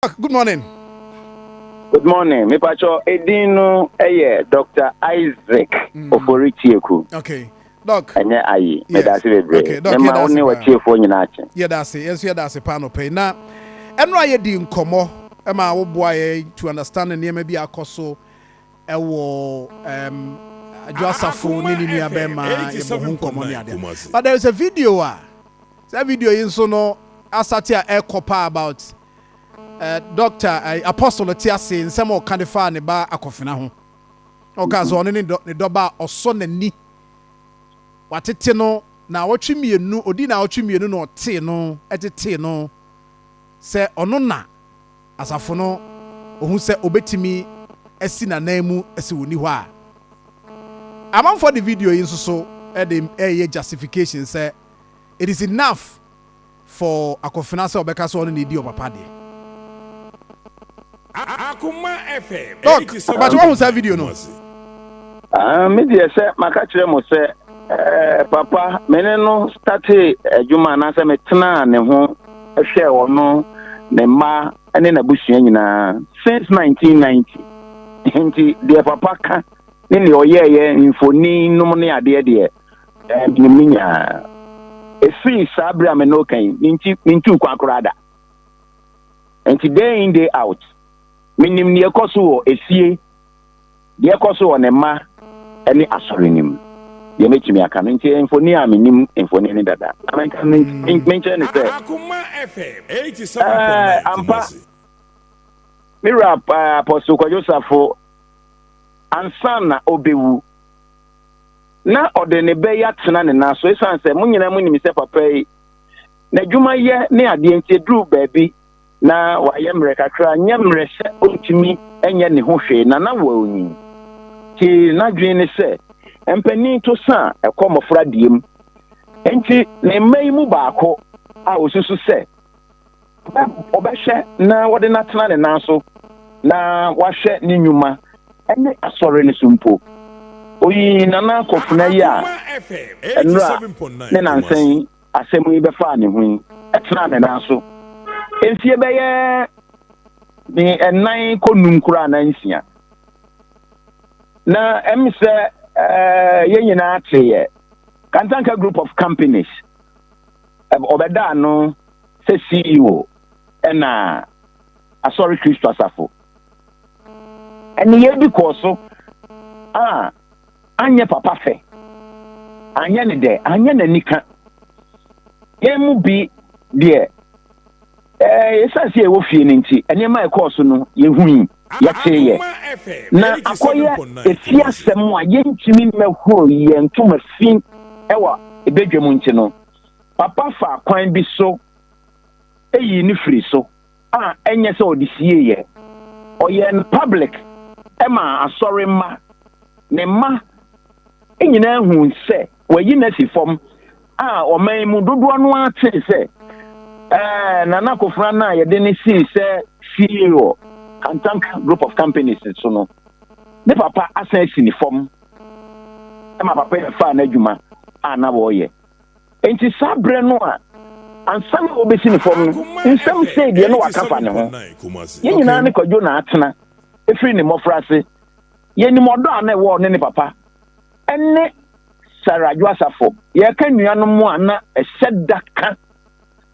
Good morning. Good morning. Mepacho edin no ɛyɛ Dr. Isaac Ofori Tieku. Okay. Doc. Ɛnyɛ ayi. Yes. Medase bebree. Okay, Doc, Mema wo yɛda ne ase paa. watiefoɔ nyinaa akye. Yɛda ase. Yɛn nso yɛda ase paa nɔpɛ yi. Na ɛno a yɛdi nkɔmmɔ ma woboa yɛ to understand nneɛma bi akɔ so ɛwɔ Adwo Asafo ne ne nua bɛrima, yɛbɔ ho nkɔmmɔ ne adeɛ. But there is a video a saa video yi nso no asate a ɛkɔ pa about doctor Apostle te ase nsɛm a ɔka de faa ne ba Akɔfena ho. Ɔka sɛ ɔno ne dɔba a ɔsɔ n'ani, watete no na awɔtwe 2, odi na awɔtwe 2 na ɔtee no, ɛtetee no sɛ ɔno na asafo no ohun sɛ obetumi asi n'anan mu asi wɔ ni hɔ a amanfoɔ de video yi nso so ɛde ɛyɛ justification sɛ it is enough for Akɔfena sɛ ɔbɛka sɛ ɔno na edi ɔpapa deɛ. Akuma FM. Doc, but wɔn saa video no? Ah, me deɛ sɛ maka kyerɛ mo sɛ papa me ne no starte adwuma anaasɛ metenaa ne ho hwɛɛ ɔno, ne mma ne n'abusua nyinaa since 1990, nti deɛ papa ka ne nea ɔyɛɛyɛ mfoni nom ne adeɛ deɛ menim ne nyinaa. Ɛfiri saa berɛ a me ne wo kan yi, mentuu kwan koraa da, nti day in, day out menim deɛ ɛkɔ so wɔ efie, deɛ ɛkɔ so wɔ ne mma ne asɔre no mu. Deɛ mɛtumi aka no nti mfoni a menim mfoni no dada na menka menkyerɛ ne sɛ Akuma FM 87.9 ampa. Kumasi. Me wura Apostle Kwadwo Safo, ansa na ɔbɛwu na ɔde ne bɛyɛ atena ne nan so, ɛsiane sɛ mo nyinaa monim sɛ papa yi n'adwuma yɛ ne adeɛ nti ɛduru baabi na wayɛ mmerɛ kakra, nyɛ mmerɛ sɛ ɔntumi nyɛ ne ho hwee na wɔnyi nti n'adwene ne sɛ mpanin to sa a ɛkɔ mmɔfra deɛ mu, nti ne mma yi mu baako a osusu sɛ ɔbɛhwɛ na wɔde n'atena ne nan so na wahwɛ ne nnwuma ne asɔre no so mpo, oyi Nana Kɔfena yi a Akuma FM nnura 87.9 ne nansan asɛm yi bɛfaa ne ho yi ɛtena ne nan so mfie bɛyɛ ne 4 kɔ 5 koraa na 6 na sɛ yɛn nyinaa teeɛ Kantanka Group of Companies ɔbɛda ano sɛ CEO ɛna Asɔre Kristo Asafo ɛne yɛn bi kɔɔ so a anyɛ papa fɛ, anyɛ ne dɛ, anyɛ n'ani ka. Yɛn mu bi deɛ ɛsiane sɛ yɛwɔ fie no nti nneɛma a ɛkɔɔ so no yɛhu yi, yɛteeɛ Akuma FM na akɔyɛ 87.9 efi Kumasi. asɛm a yɛntumi mmɛhoro yɛn ntoma fi ɛwɔ ebedwa mu nti no papa fa kwan bi so eyi ne firi so a ɛnyɛ sɛ ɔde sie yɛ, ɔyɛ no public ɛma asɔre mma ne mma nyinaa hu sɛ wayi n'asi fam a ɔman mu dodoɔ no ate sɛ Nana Akofena no a yɛde ne sii sɛ CEO Kantanka Group of Companies so no, ne papa asan asi ne fam ɛma papa yɛ faa n'adwuma a na wɔreyɛ. Nti saa berɛ no a ansa na wɔbɛsi ne fam no, nsɛm sei deɛ no waka fa ne ho. Yɛn nyinaa ne Kwadwo na atena ɛfiri ne mmɔfra ase, yɛnim ɔdɔ a na ɛwɔ ne ne papa ɛne Sarah Adwo Asafo. Yɛka nnuanom a na ɛhyɛ da ka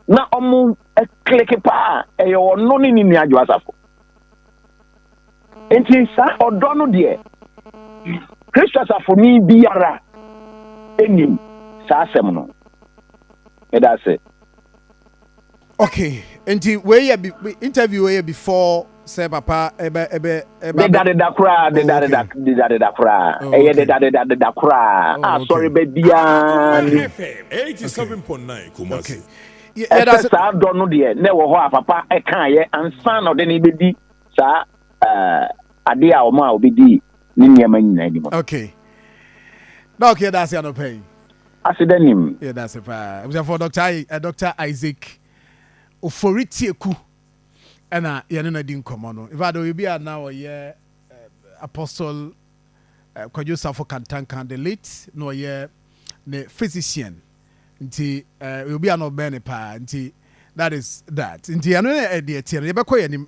na ɔmo click paa, ɛyɛ ɔno ne ne nua Adwo Asafo. Nti saa ɔdɔ no deɛ, Kristo asafo ni biara anim saa asɛm no. Ɛda ase. Okay, nti wei yɛ interview wei yɛ before sɛ papa ɛbɛ Deda deda koraa, deda deda deda deda koraa. Ɛyɛ deda deda deda koraa. Asɔre bɛ biara ni. FM 87.9 Kumasi. Ɛsɛ saa dɔ no deɛ na ɛwɔ hɔ a papa ɛkaayɛ ansa na ɔde ne bɛdi saa adeɛ a ɔmo a ɔbɛdi ne nneɛma nyinaa anim. Okay, Doc, yɛda ase anɔpɛ yi. Aseda nim. Yɛda ase paa. Abusuafoɔ, Dr Isaac Ofori Tieku ɛna yɛne no adi nkɔmmɔ no. In fact, ɔyɛ bi a na ɔyɛ Apostle Kwadwo Safo Kantanka the late na ɔyɛ ne physician, nti obi a na ɔbɛn ne paa, nti That is that. Nti ɛno ne ɛdeɛ teɛ no, yɛbɛkɔ yɛn anim.